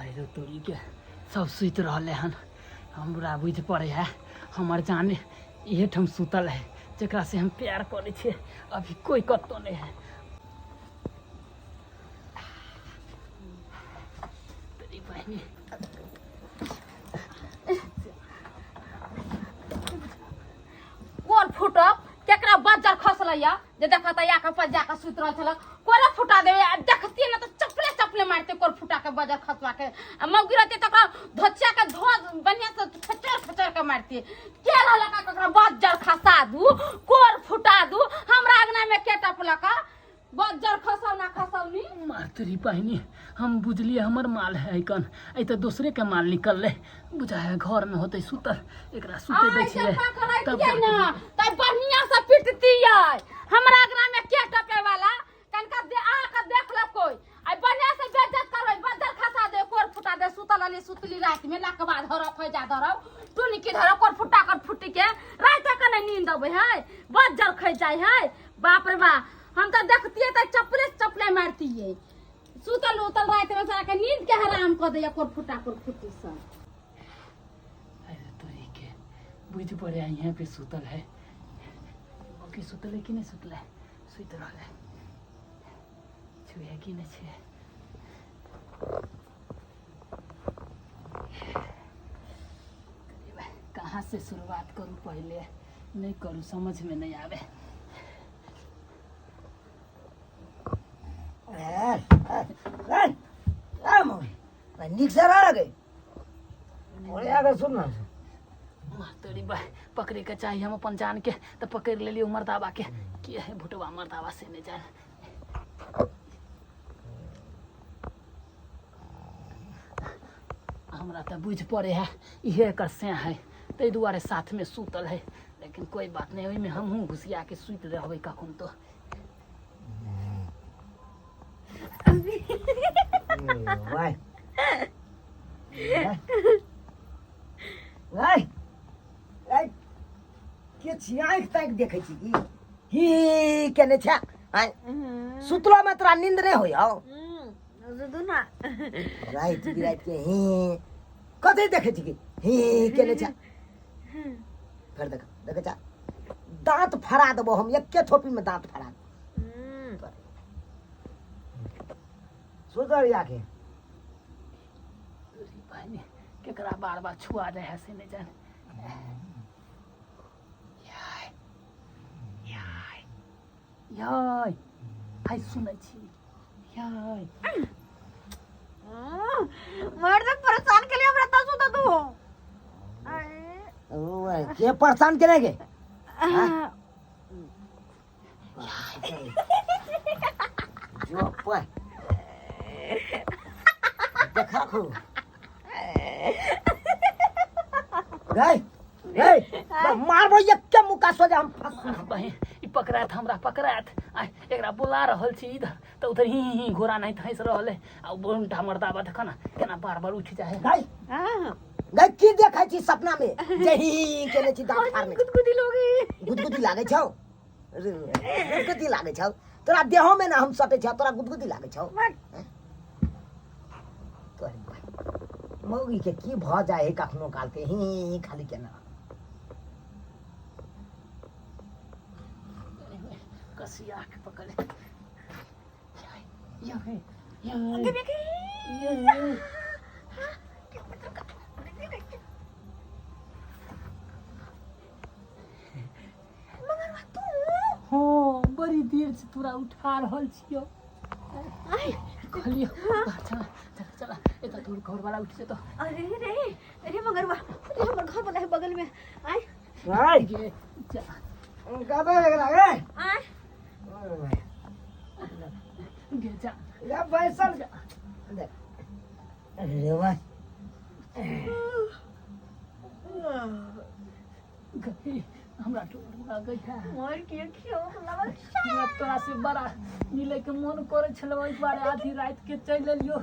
अरे तोरी के सब सुति रहले हन। हमरा बुझि पड़े है हमर जान इहे ठाम सुतल है जकरा से हम प्यार करै छियै, अभी कोई कतौ नहीं है। तोरी बहिनी कोन फुटब केकरा बज्जर खसलैया जे देखत या के पर जाके सुति रहल छलक, कोरा फुटा देवे आ देखतिए ना त चपले चपले मारते कोर फुटा के बज्जर खसवा के। आ मौगी रहते त ओकरा धोचिया के धो बढ़िया से खचर खचर के मारते। के रहलक ककरा बज्जर खसा दू कोर फुटा दू, हमरा अंगना में के टपलक बज्जर खसौ ना खसौनी। मातरी बहिनी हम बुझलिए हमर माल है कन, ऐ त दोसरे के माल निकलले बुझा है घर में होते सुतल, एकरा सुते दै छियै तब ना त बढ़िया से पिटतियै। हमरा अंगना में के टपे वाला कनका दे आ के देख ल कोई, आई बढ़िया से बेइज्जत करबै, बज्जर खसा दे कोर फुटा दे। सुतल अली सुतली रात में लकवा धरौ खैजा धरौ टुनकी धरौ कोर फुटा कर फुटी के रात के नहीं नींद अबै है, बज्जर खै जाय है। बाप रे बा हम त देखतियै त चपले चपले मारतियै। सुतल उतल रात में सारा के नींद के हराम क दैया कोर फुटा कोर फुटी सब। अरे तोरी के बुझ पड़े यहाँ पे सुतल है, बाकी सुतल है कि नहीं सुतल है, सुत रहल है, छुए कि नहीं छुए। कहाँ से शुरुआत करूँ पहले नहीं करूँ समझ में नहीं आवे। नीक से रह गई सुन ना तोरी बा पकड़े के चाहिए हम अपन जान के तो पकड़ लेलिए मर्दाबा के, के है भुटवा मर्दाबा से नहीं जान। हमरा तो बुझ पड़े है इहे एकर सैं है ताहि दुआरे साथ में सुतल है, लेकिन कोई बात नहीं ओहिमे हमहूँ घुसिया के सुति रहबै कखन तो। के छी आँखि ताकि देखै छी की ही केने छै? आँय सुतलो में तोरा नींद नहीं होय हौ? सुतू ना राति बिराति के ही कथी देखै छी की ही केने छै? फेर देख देखै छ दांत फड़ा देबो हम, एके थोपी में दांत फड़ा देबो। सुधर याके बहिनी केकरा बार बार छुआ जाए है से नहीं जाने। याय याय याय हाय सुनै छी याय मर्द परेशान के लिए हमरा तसु त तू ओ के परेशान केने के? जो पर देखा खो गई गई मारबो एके मुक्का सोझा हम फंस। बहिन ई पकड़ात हमरा पकड़ात, आ एकरा बुला रहल छी इधर त उधर ही ही घोड़ा नहीं थैस रहल है, आ उल्टा मर्दाबा देख ना केना बार बार उठ जाए है। गई गई की देखै छी सपना में जे ही ही केने छी दांत फाड़ने? गुदगुदी लोगी गुदगुदी लागै छौ? गुदगुदी लागै छौ तोरा देहो में ना हम सटै छौ, तोरा गुदगुदी लागै छौ? मौगी के की भ जाए है कखनो काल के ही ही खाली केना कसिया के पकड़ याय याय याय। हाँ बड़ी देर से तोरा उठा रहल छियो, कहलियो चला चला चला एतऽ तोर घर वाला उठ जेतो। अरे रे अरे मगरवा, अरे हमर घर वाला है बगल में। आय आय गे जा कतऽ एकरा गे? आय गे जा या बैसल जा। अरे वाह गई हमरा डर लागै है। मोर के खियो लगल हमरा तोरा से बड़ा मिले के मन करे छलो, ओहि दुआरे आधी रात के चलि एलियो।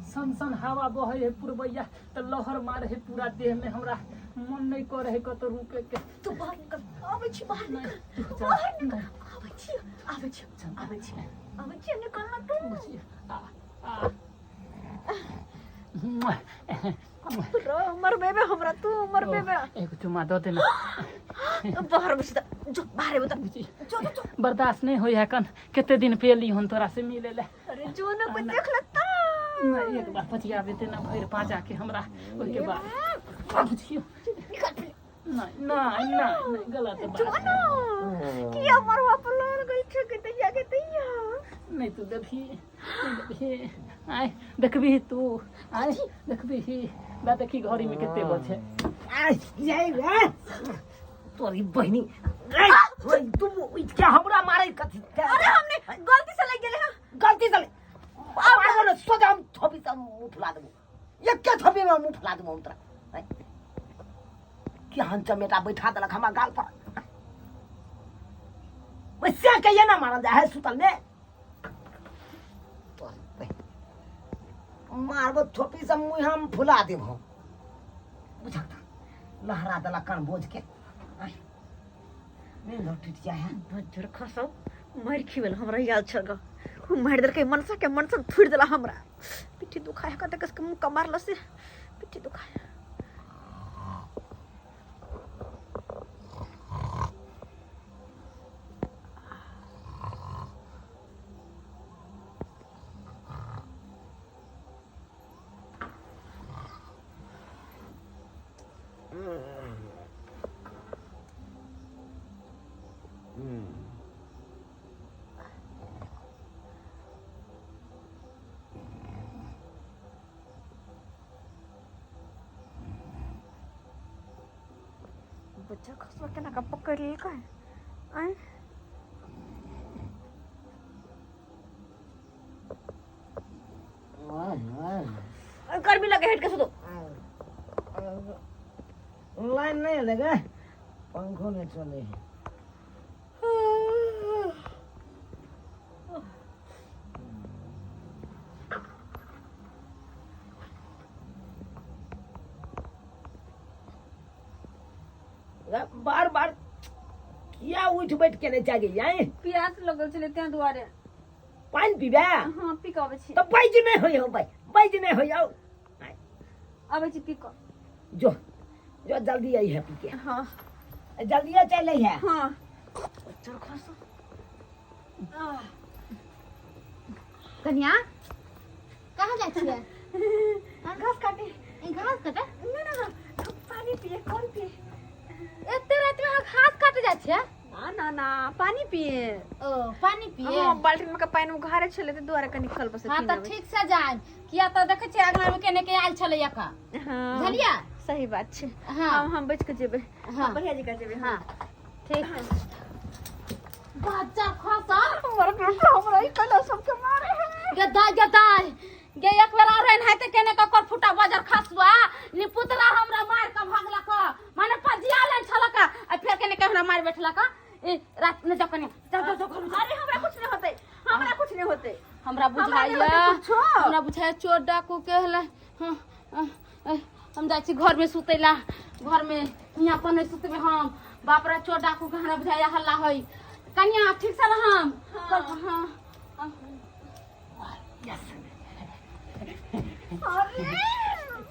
सन सन हवा बहे है पुरबैया त लहर मारे है पूरा देह में, हमरा मन नहीं करे है कतौ रुके के। तू बाहर निकल, आबै छी बाहर निकल, तू जा, बाहर निकल, नहीं। आबै छी आबै छी आबै छी आबै छी, निकल ना तू। बुझिए, आ आ रो मरबेबे हमरा तू मरबेबे। एगो चुमा दऽ देना। बाहर बस जो बाहर बता जो जो। बर्दाश्त नहीं होई है कन, कते दिन पे एली हन तोरा से मिले ले। अरे जो ना कोई देख लेता। नहीं, एक बार पचिया देते ना भरि पाँजा के हमरा, ओहिके बाद बुझियो। नहीं नहीं नहीं नहीं, गलत जो बात। ना किया मरवा पर लड़ गई छे के तैया के तैया। नहीं तू देबही, नहीं देबही। आय देखबही तू, आय देखबही ला, देखी घड़ी में कते बजे। आय जाय रे तोरी बहिनी, आय, ओए, तू उठ के हमरा मारे कथी? अरे हमने गलती से लग गेले। हां गलती से मारबो ने सोझा हम थोपी से मुंह फुला देबो, एके थोपी में मुंह फुला देबो हम तोरा। आय, केहन चमेटा बैठा देलक हमरा गाल पर। वैसे के ना मारल जाय है सुतल में। तोरी बहिनी, मारबो थोपी से मुंह हम फुला देब हम, बुझक लहरा देलक कान बोझ के। आय, नहीं लौट जाय है। बज्जर खसौ मार खिबेल हमरा याद छ ग, उ मार देलकै मनसा के मनसा थुड़ देला हमरा। पिट्ठी दुखाय कते कस के मुक्का मारल से पिट्ठी दुखाय। बच्चा खसवा केना का पकड़ लेलकै? आय गर्मी लगे, हट के सुतो। लाइन नहीं लगे, पंखो नहीं चले। बार बार किया उठ बैठ के नहीं जागे आए? प्यास लगल छलै तें दुआरे। पानि पीबे? हाँ, पी के अबै छी। तो बैज नहीं होई हो भाई, बैज नहीं होई। आओ अबै छी पी के। जो जो जल्दी आई है पी के। हाँ जल्दी चले है। हाँ बच्चा खसो। कन्या कहाँ जाइ छियै? घास काटे। ई घास काटे? ना ना ना, पानी पिए कौन पिए। एते राति में अहाँ घास काटे जाइ छियै? ना ना ना, पानी पिए। ओ पानी पिए। हाँ, बाल्टी में का पानी उघारे छले ते दुआरे कनी खल बस। हाँ तऽ ठीक से जान, किया तऽ देखै छियै अगना में केने के आयल छलै एखन। हाँ बुझलियै? सही बात छै। हाँ। हम बच के जेबै। हाँ। बढ़िया जगह जेबै। हाँ ठीक। बच्चा खसल हमर बेटा हमरा ई कला सबके मारे है। गदा गदा गे, एक बेर आर एनाहिते केने ककर फुटा बजर खसुआ निपुतरा हमरा मार के भगलक, माने पजिया लेल छलक आ फेर केने के हमरा मार बैठलक। ए रात में जाओ कन्या, जाओ जाओ जाओ घर में जाओ। अरे हमरा कुछ नहीं होते, हमरा कुछ नहीं होते। हमरा हमरा बुझाइया नहीं होतै कुछो। हमरा बुझाइया चोर डाकू के हले। हाँ, हाँ, हम जाइ छी घर में सुतैला, घर में हियाँ पर नहीं सुतबे हम। बाप रे चोर डाकू के हमरा बुझाइया हल्ला होई। कन्या ठीक से रहम। हाँ हाँ। अरे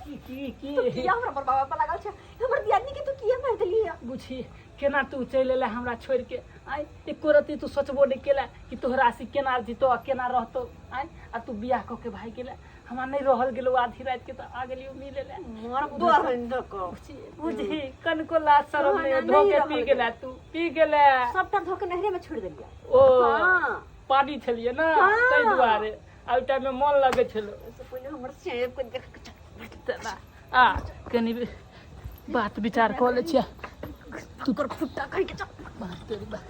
की की की तू किया हमरा पर बाबा पर लागल छै? हमर दियादनी के तू किया मार देली? बुझी केना तू चलि एला हमरा छोड़ि के? आय एको रत्ती तू सोचबो नहि केला कि तोहरा से केना जीतो आ केना रहतो। आय आ तू बियाह कऽ के भागि गेला, हमरा नहि रहल गेलो आधी राति के तऽ आ गेलियो मिले ले। मोर बहन धको बुझी बुझी कनको लाज शरम नहि, हाँ, धो नहीं के रहल पी गेल। गेला, तू पी गेला सबटा धोके नहरे में छोड़ देलिया। ओ हाँ पानी छलियै ने हाँ। ताहि दुआरे आ ओहि टाइम में मन लगै छलो। ओहिसँ पहिले हमर सेब के देख के चल। आ कनि बात विचार कऽ लै छियै। तोर फुट्टा कहि के चल। बात तेरी बात।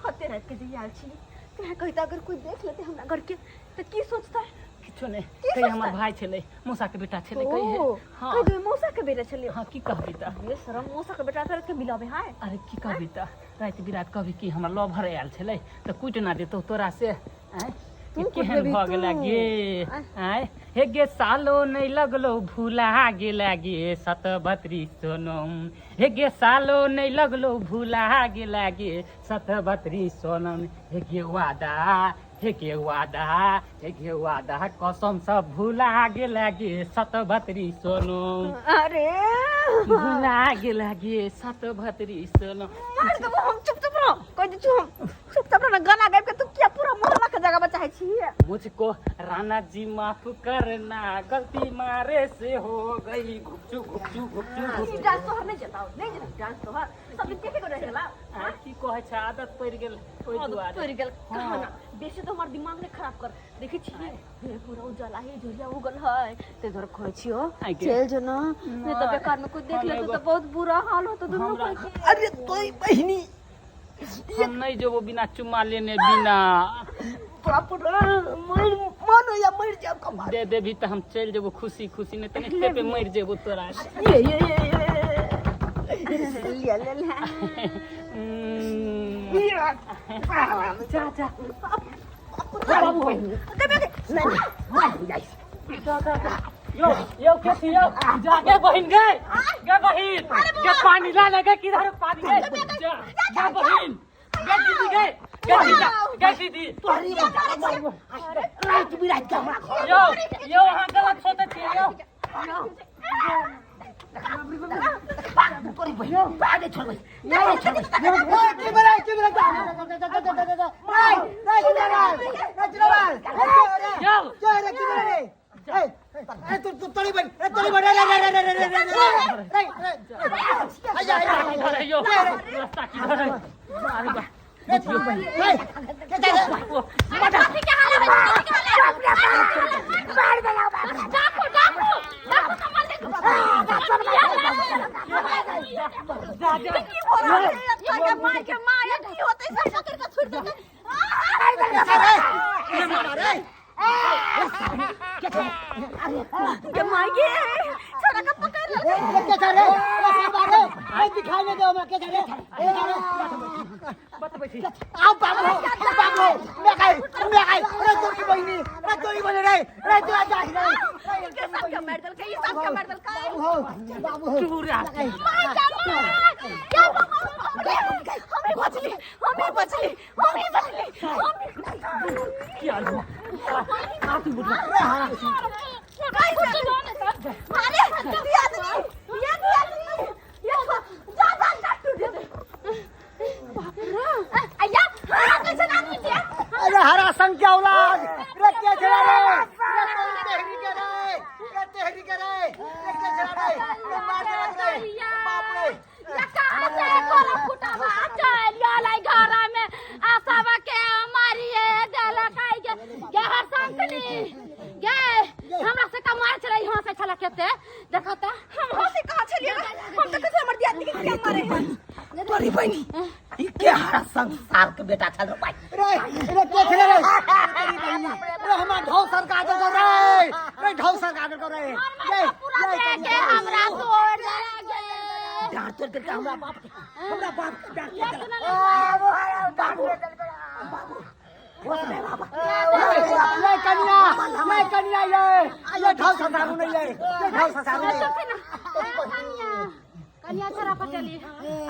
हते रात के जे आयल छी तोरा कहिता, अगर कोई देख लेते हमरा घर के तऽ की सोचता? किछो नहि की कही, हमर सोचता? भाई छलै, मौसा के बेटा छलै कही है। ओ, हाँ कहि देबै मौसा के बेटा छलै? हाँ की कहबी तऽ। ये शरम, मौसा के बेटा रात के मिलाबे है? अरे की कहबी तऽ, राति बिरात कहबी कि हमर लभर आयल छलै तऽ कुटि ना देतौ तोरा से। आँय तू केहन कुटबेबी भऽ गेला तू। गे आय हे गे सालो नहि लगलो भूला गेला गे सतभत्री सोनम हे गे सालो नहि लगलो भूला गेला गे सतभत्री सोनम हे गे वादा हे गे वादा हे गे वादा कसम सब भूला गेला गे सतभत्री सोनम अरे भूला गेला गे सतभत्री सोनम मार देबो हम। चुप चुप रहो, कह दै छी हम। चुपचाप रहो ना। गाना गाबि के तू किया पूरा मोहल्ला के जगह चाहे छी? मुझको राणा जी माफ करना, गलती मारे से हो गई। घुपचू घुपचू घुपचू ई घुपचू। डांस तोहर नहीं जताओ, नहीं जताओ डांस तोहर। सब दिन देखे को रह गेला। आ, की कहै छै, आदत पड़ि गेल ओहि दुआरे। पड़ि गेल कहा ना। बेसी तो हमर दिमाग ने खराब कर। देखै छी हे, पूरा उजाला है, झोरिया उगल है ते धर खोइ छियो। आइ गे। चल जो ना, नहीं तो बेकार में कोई देख हम लेतो एगो- तो बहुत बुरा हाल होतो दुनू हमरा- कोई के। अरे तोरी बहिनी, हम नहीं जेबो बिना चुम्मा लेने बिना। बाप रे, मर मन या मर जाब कमाल। दे देबी तऽ हम चलि जेबो खुशी खुशी, नहीं तऽ एते पे मरि जेबो तोरा। ये ये ये ये ले ले ले। जा जा। बाबू, नहीं नहीं, मर जाइ। यो यो, के छी यो? जा गे बहिन, गे गे बहिन, गे पानी ला ले गे। किधर पानी? गे जा जा बहिन, गे दीदी, गे गे दीदी, गे दीदी। तोहरी राति बिराति के हमरा घर। यो यो, अहाँ गलत सोचै छियै यो। तोरी बहिन भागे, छोड़बै नहीं, छोड़बै। की बरा की बरा नहीं नहीं नहीं। यो। रे की बरा रे ए ए, तू तू तोरी बन रे, तोरी बन रे रे रे रे रे रे रे रे रे। आया आया। किधर है यो रास्ता? किधर है? अरे बा रे के जा रे। कथी के हाल है? कथी के हाल है? डाकू डाकू डाकू, कमाल देख। जा जा। की हो रहा है ये के माय के माय, की होतै? सब पकड़ के छोड़ देतै। के माय गे, छोरा के पकड़ ले। के जा रे ए साहब रे, ए दिखाई नहीं दे हमरा। के जा रे? ए जा रे। बतबै छी। आओ बाबू, बाबू, मैं खाई मैं खाई रे तोरी बहिनी रे, तोरी बहिनी रे रे, तू आ जा रे। के सब के मार देलकै, ई सब के मार देलकै। बाबू हो, बाबू हो। चूरा। माय के माय, क्या बाबा, हमही बचली, हमही बचली, हमही बचली, हमही। की हाल हो आती बुढ़ा? अरे दिया आदमी, ये दिया आदमी, ये जा जा जा, तू दे दे। बाप रे, अय्या, हाँ, कैसे आदमी छियै? अरे हरा संग के औलाद रे, के छला रे रे, तोरी तेहरी के रे रे, तेहरी के रे रे, के छला रे रे, मार देलक रे, बाप रे। या कहाँ से कोला फुटावा चल गेलै घरा में आ सबके मारिए देलक। आइ गे गे हर संकली गे, हमरा से कमार छलै, हंसै छलै केते, देखो त। हम हंसी कहाँ छलियै? हम तऽ कहै हमर दियादनी के किया मारे है। तोरी बहिनी, ई के हरा संसार के बेटा छल रे भाई? रे रे, के छला रे तोरी बहिनी रे? हमरा ढौ सरका देलको रे रे, ढौ सरका देलको रे ये। पूरा दे के हमरा तोड़ देलक गे। डांट तोड़ देलकै हमरा बाप के, हमरा बाप के डांट तोड़ देलक। बाबू बाबू, होश में बाबा। ये कन्या, ये कन्या, ये ये ढौ सरकारू नहीं, ये ये ढौ सरकारू नहीं। कनिया कनिया, छोरा पटेली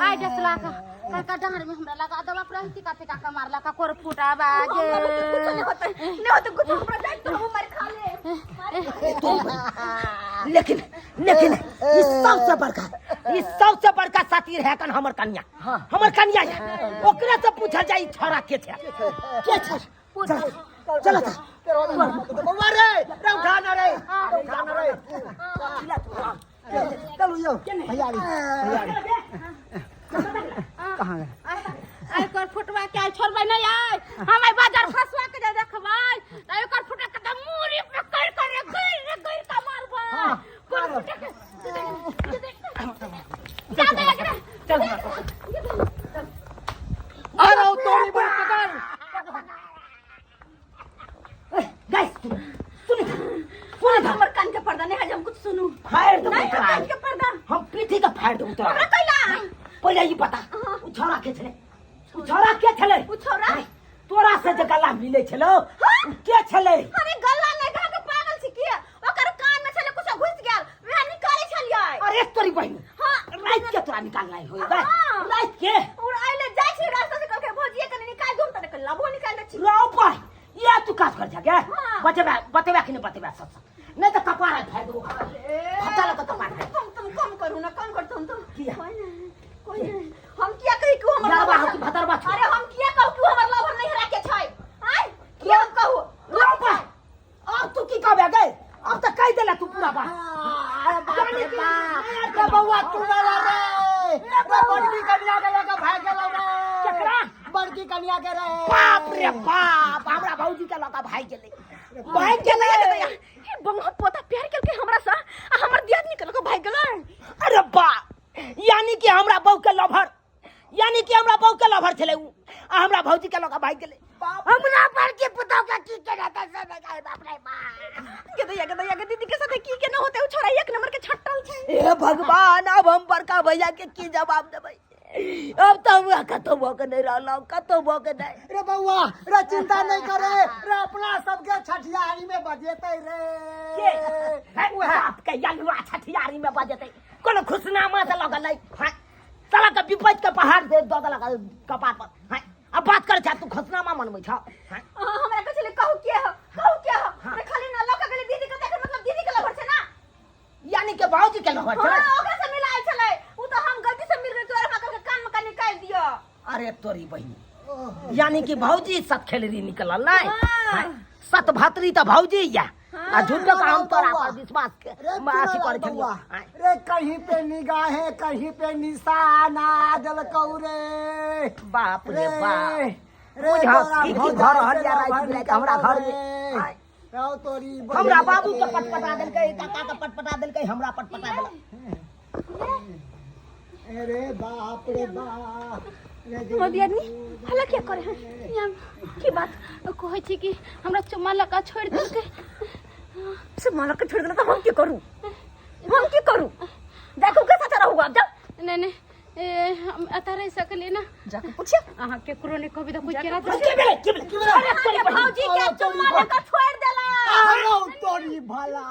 आइ डसला का कलका डाँड़ में हमरा लगा देलक रही, टिका टिका के मारलक कोर फूटा बाजे। कुछ नहीं होतै, नहीं होतै कुछ हमरा। जाय तो हम मार खा ले। लेकिन लेकिन ई सबसे बड़का, ई सबसे बड़का सातिर है कन हमर कन्या, हमर कन्या है। ओकरे से पूछल जाई, छोरा के छै, के छै? चल चल चल। बउआ रे रे, उठा ना रे, उठा ना रे। चलू यो भैयारी, भैयारी कहाँ गए? आइ कर फुटवा के आइ छोड़बै नहीं। आइ हम आइ बाजार फसवा के जे देखबै त एकर फुटा के त मूरी पे कर कर रे गिर रे गिर के मारबै। कोन फुटा के जा दे एकरा। चल। अरे तोरी बहिन पकड़। गाइस, सुन सुन। हमर कान के पर्दा नहीं है जे हम कुछ सुनू। फाड़ दो। नहीं तोरा। कान के पर्दा। हम पीठी के फाड़ दो तोरा। हमरा कैला? पहिले ई बता, उ छोरा के छले? उ छोरा के छले? उ छोरा तोरा से से जे गला मिलै छलो के छलै? अरे गला नहि कहा के पागल छी के? ओकर कान में छले कुछ घुस गेल, वएह निकाले छलियै। अरे तोरी बहिन, हाँ। रात के तोरा निकालनाइ होय बे? हाँ। रात के और आइले जाइ छी रास्ता से, कहलकै भौजी कने निकाल दूम, तने लबो निकाल दै छी। रौ पाइ ये तू काज कर जाके। हाँ। बचेबा बतेबा कि नहि बतेबा? सच सच, नहि तऽ कपार फाड़ि देबो, फटा लऽ कऽ कपार फाड़ि। कम तुम कम करू ना, कम कर तुम तुम। किया? कोई नहीं, कोई नहीं। हम किया कही कि हमर लड़बा लवर हो कि भतरबा छौ? अरे हम किया कहू कि हमर लवर नहीं हरा के छै? आय किया हम कहू? रौ पाइ, अब तू की कहबे गई? अब तऽ कहि देला तू पूरा बात। अरे बाप रे बाप, रे बौआ तू वाला रे, रे बड़की कन्या के लगा भाग गेलौ रे। केकरा? बड़की कन्या के रे। बाप रे बाप, हमरा भौजी के लगा भाग गेलै, भाग गेलै। हे बंगा पोता प्यार केलकै हमरा से आ हमर दियादनी के लगा भाग गेलै। अरे बाप, यानी कि हमरा बहू के लभर, यानी कि हमरा बहू के लभर छलै उ, आ हमरा भौजी के लगा भाग गेलै। हमरा पर के पुतौ के की केना त से नहि जाय। बाप रे बाप, के दैया, के दैया, के दीदी के साथे की केना होते? उ छोरा एक नंबर के छट्टल छै। हे भगवान, अब हम बड़का भैया के की जवाब देबै? अब तऽ हम कतौ भऽ के नहि रहलहुँ, कतौ भऽ के नहि। रे बौआ रे, चिंता नहीं करे रे, अपना सबके छठियारी में बजेते रे। के हे बाप के यलुआ छठियारी में बजेतै? कोनो खुशनामा से लगल है? हाँ, साला के विपत के पहाड़ दे दऽ देलक कपार पर। हाँ, अब बात कर छा तू, खुशनामा मनबै छ? हाँ। अहाँ हमरा कहै छलै कहू के हो, कहू के हो। मैं खाली ना लका गेलै दीदी के देखे, मतलब दीदी के लवर छै ना। यानी के भौजी के लवर छलै? हां, ओकरा से मिलायल छलै उ, तो हम गलती से मिल गेल तोरा, हमरा कहलकै कान में कनी निकालि दियो। अरे तोरी बहिन, यानी कि भौजी सत खेलरी निकलल नहीं? हाँ, सत भातरी तऽ भौजी या आ झूठो का हम तोरा पर विश्वास के रे अथी करै छलियौ। बौआ हाँ। रे, कहीं पे निगाहें कहीं पे निशाना दिलकौ रे। बाप रे बाप, रे बुझा तोरा की की भौजाई भऽ रहल के या राति लवर बिराति हमरा घर में? रे। आय। रौ तोरी हमरा बहिन बाबू के के। पटपटा देलकै, काका के पटपटा देलकै, हमरा पटपटा देलक। अरे बाप रे बाप रे। हमर दियादनी हल्ला किया करे है? यहाँ की बात कहै छी कि हमरा चुम्मा लगा छोड़ि देलकै। से मालक के छोड़ देला तो हम की करू? हम की करू? जाके ओकरे साथे रहू आब, जाओ। नहीं नहीं, ए, हम एतऽ रहि सकलियै ना। जाके पूछिए। अहाँ केकरो नहि कहबै तऽ कोइ केना की भेलै, की भेलै? अरे तोरी बहिन। भौजी के चुम्मा लगा छोड़ देला। अरे तोरी भला।